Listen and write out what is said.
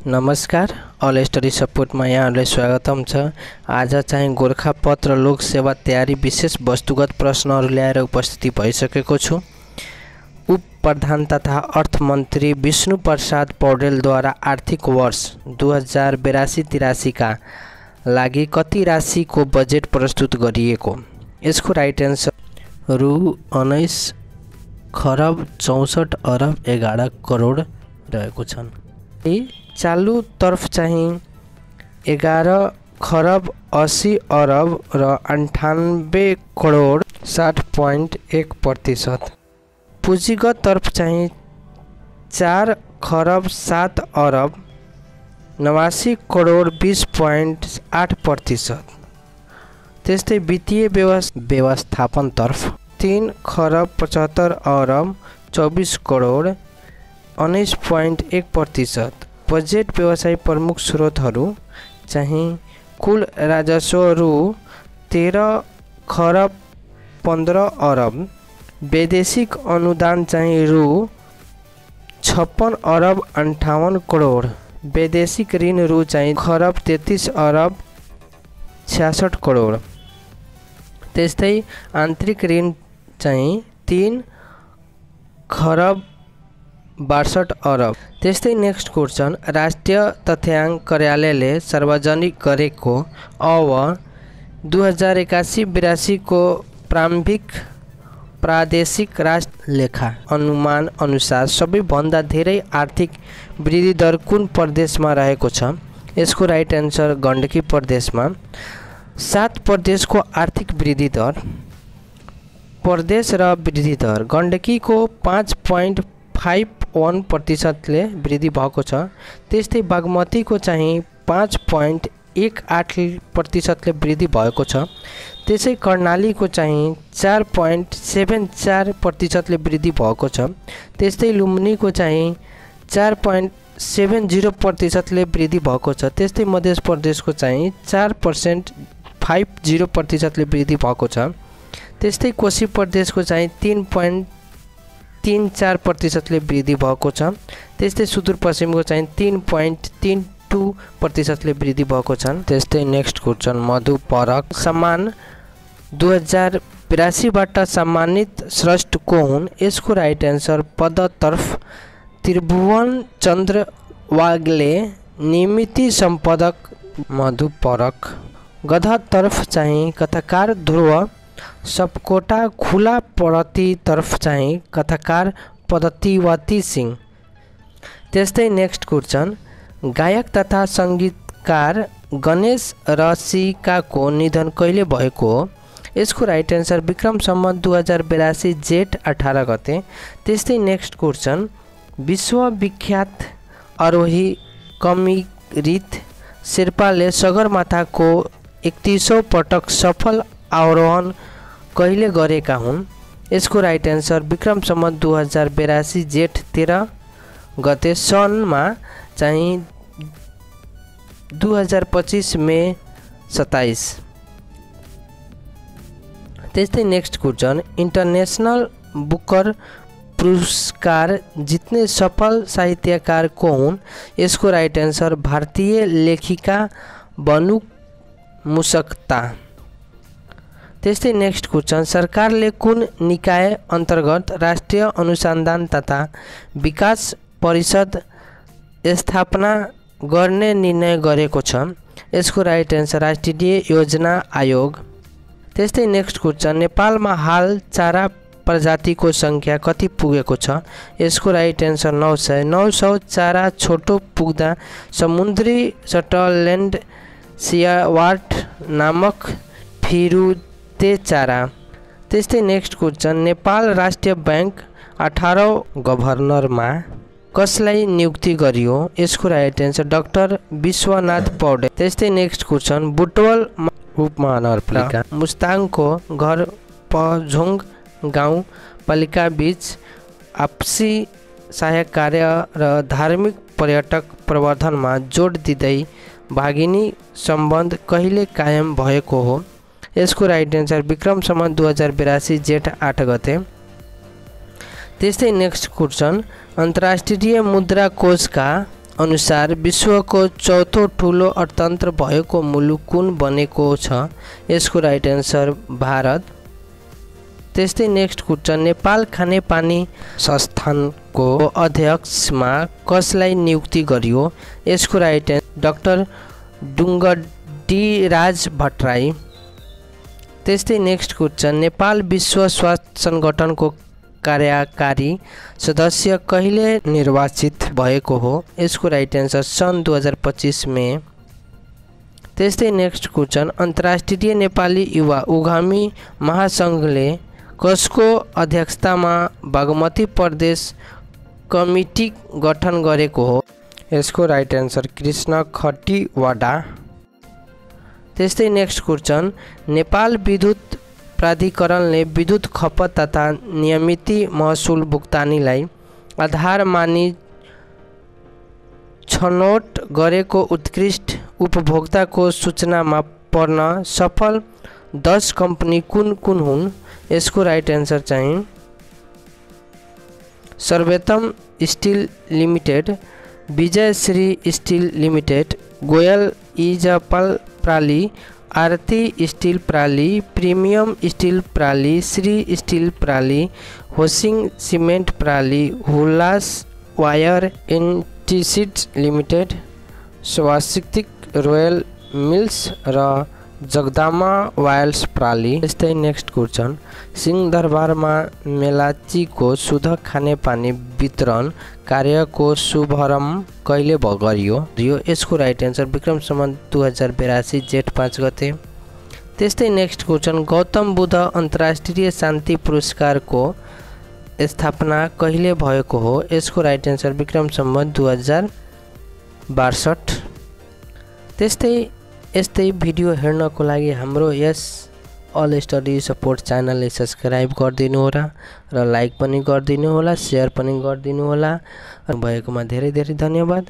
नमस्कार, all study सपोर्टमा यहाँहरूलाई स्वागतम छ। आज चाहिँ गोरखापत्र लोक सेवा तयारी विशेष वस्तुगत प्रश्नहरू ल्याएर उपस्थिति भइसकेको छु। उप प्रधान तथा अर्थमन्त्री विष्णु प्रसाद पौडेलद्वारा आर्थिक वर्ष 2082-83 का लागि कति राशिको बजेट प्रस्तुत गरिएको? यसको राइट एन्सर रु 19 खरब 64 अरब 11 करोड रहेको छन्। चालू तर्फ चाहिँ 11 खरब 80 अरब र 98 करोड 60.1%। पुँजीगत तर्फ चाहिँ 4 खरब 7 अरब 89 करोड 20.8%। त्यस्तै वित्तीय व्यवस्थापन तर्फ 3 खरब 75 अरब 24 करोड 19.1%। बजेट व्यवसाय प्रमुख स्रोतहरू चाहिँ कुल राजस्व रु 13 खरब 15 अरब, वैदेशिक अनुदान चाहिँ रु 56 अरब 58 करोड, वैदेशिक ऋण रु चाहिँ खरब 33 अरब 66 करोड। त्यस्तै आन्तरिक ऋण चाहिँ 3 खरब 62 अरब। त्यस्तै नेक्स्ट क्वेसन, राष्ट्रिय तथ्याङ्क कार्यालयले सार्वजनिक गरेको अब 2081-82 को प्रारम्भिक प्रादेशिक राष्ट्र लेखा अनुमान अनुसार सबैभन्दा धेरै आर्थिक वृद्धि दर कुन प्रदेशमा रहेको छ? यसको राइट एन्सर गण्डकी प्रदेशमा। 7 प्रदेशको आर्थिक वृद्धि दर प्रदेश र वृद्धि दर गण्डकीको 5.51% ले वृद्धि भएको छ। त्यस्तै बागमतीको चाहिँ 5.18% ले वृद्धि भएको छ। त्यसै कर्णालीको चाहिँ 4.74% ले वृद्धि भएको छ। त्यस्तै लुम्बिनीको चाहिँ 4.70% ले वृद्धि भएको छ। त्यस्तै मध्य प्रदेशको चाहिँ 4.50% ले वृद्धि भएको छ। त्यस्तै कोशी प्रदेशको चाहिँ 3.34% ले वृद्धि भएको छ। त्यस्तै सुदूरपश्चिमको चाहिँ 3.32% ले वृद्धि भएको छन्। त्यस्तै नेक्स्ट क्वेसन, मधुपरक सम्मान 2082बाट सम्मानित श्रेष्ठ को हुन्? यसको राइट एन्सर पदतर्फ त्रिभुवन चन्द्र वाग्ले निमिति सम्पादक मधुपरक। गधातर्फ चाहिँ कथाकार ध्रुव सपकोटा, खुला प्रति तर्फ चाहिँ कथाकार पद्धतिवती सिंह। त्यस्तै नेक्स्ट क्वेसन, गायक तथा सङ्गीतकार गणेश रसिकाको निधन कहिले भएको हो? यसको राइट एन्सर विक्रम सम्वत 2082 जेठ 18 गते। त्यस्तै नेक्स्ट क्वेसन, विश्वविख्यात आरोही कमिरित शेर्पाले सगरमाथाको 31औं पटक सफल आरोहण कहिले गरेका हुन्? यसको राइट एन्सर विक्रम सम्वत 2082 जेठ 13 गते सनमा चाहिँ 2025 मे 27। त्यस्तै नेक्स्ट क्वेसन, इन्टरनेसनल बुकर पुरस्कार जित्ने सफल साहित्यकार को हुन्? यसको राइट एन्सर भारतीय लेखिका बनु मुसक्ता। त्यस्तै नेक्स्ट क्वेसन, सरकारले कुन निकाय अन्तर्गत राष्ट्रिय अनुसन्धान तथा विकास परिषद स्थापना गर्ने निर्णय गरेको छ? यसको राइट एन्सर राष्ट्रिय योजना आयोग। त्यस्तै नेक्स्ट क्वेसन, नेपालमा हाल चारा प्रजातिको सङ्ख्या कति पुगेको छ? यसको राइट एन्सर 900। 900 चारा छोटो पुग्दा समुद्री सटलल्यान्ड सियावाट नामक फिरुते चारा। त्यस्तै नेक्स्ट क्वेसन, नेपाल राष्ट्रिय ब्याङ्क 18औं गभर्नरमा कसलाई नियुक्ति गरियो? यसको right answer doctor Vishwanath Paudel. त्यस्तै नेक्स्ट क्वेसन, बुटवल उपमहानगरपालिका मुस्ताङको घर पझोङ गाउँ पालिका बीच आपसी सहायक कार्य र धार्मिक पर्यटक प्रवर्धनमा जोड दिँदै भागिनी सम्बन्ध कहिले कायम भएको हो? यसको राइट एन्सर विक्रम सम्वत 2082 जेठ 8 गते। त्यस्तै नेक्स्ट क्वेसन, अन्तर्राष्ट्रिय मुद्रा कोषका अनुसार विश्वको चौथो ठुलो अर्थतन्त्र भएको मुलुक कुन बनेको छ? यसको राइट एन्सर भारत। त्यस्तै नेक्स्ट क्वेसन, नेपाल खानेपानी संस्थानको अध्यक्षमा कसलाई नियुक्ति गरियो? यसको राइट एन्सर डाक्टर डुङ्गडी राज भट्टराई। त्यस्तै नेक्स्ट क्वेसन, नेपाल विश्व स्वास्थ्य सङ्गठनको कार्यकारी सदस्य कहिले निर्वाचित भएको हो? यसको राइट एन्सर सन् 2025 में। त्यस्तै नेक्स्ट क्वेसन, अन्तर्राष्ट्रिय नेपाली युवा उद्यमी महासङ्घले कसको अध्यक्षतामा बागमती प्रदेश कमिटी गठन गरेको हो? यसको राइट एन्सर कृष्ण खटिवडा। त्यस्तै नेक्स्ट क्वेसन, नेपाल विद्युत प्राधिकरणले विद्युत खपत तथा नियमित महसुल भुक्तानीलाई आधार मानी छनौट गरेको उत्कृष्ट उपभोक्ताको सूचनामा पर्न सफल 10 कम्पनी कुन कुन हुन्? यसको राइट एन्सर चाहिँ Sarvottam steel limited, Vijayshree steel limited, Goyal इजपल प्राली, आरती स्टिल प्राली, प्रीमियम स्टिल प्राली, श्री स्टिल प्राली, होसिंग सीमेंट प्राली, हुलास वायर एन्टिसिड्स लिमिटेड, स्वास्तिक रोयल मिल्स र जगदामा वायल्स प्राली। त्यस्तै नेक्स्ट क्वेसन, सिंहदरबारमा मेलाचीको शुद्ध खानेपानी वितरण कार्यको शुभारम्भ कहिले गरियो? यसको राइट एन्सर विक्रम सम्वत 2082 जेठ 5 गते। त्यस्तै नेक्स्ट क्वेसन, गौतम बुद्ध अन्तर्राष्ट्रिय शान्ति पुरस्कारको स्थापना कहिले भएको हो? यसको राइट एन्सर विक्रम सम्वत 2062। यस्तै भिडियो हेर्नको लागि हाम्रो यस अल स्टडी सपोर्ट च्यानलले सब्स्क्राइब गरिदिनु होला र लाइक पनि गरिदिनु होला, सेयर पनि गरिदिनु होला। भएकोमा धेरै धेरै धन्यवाद।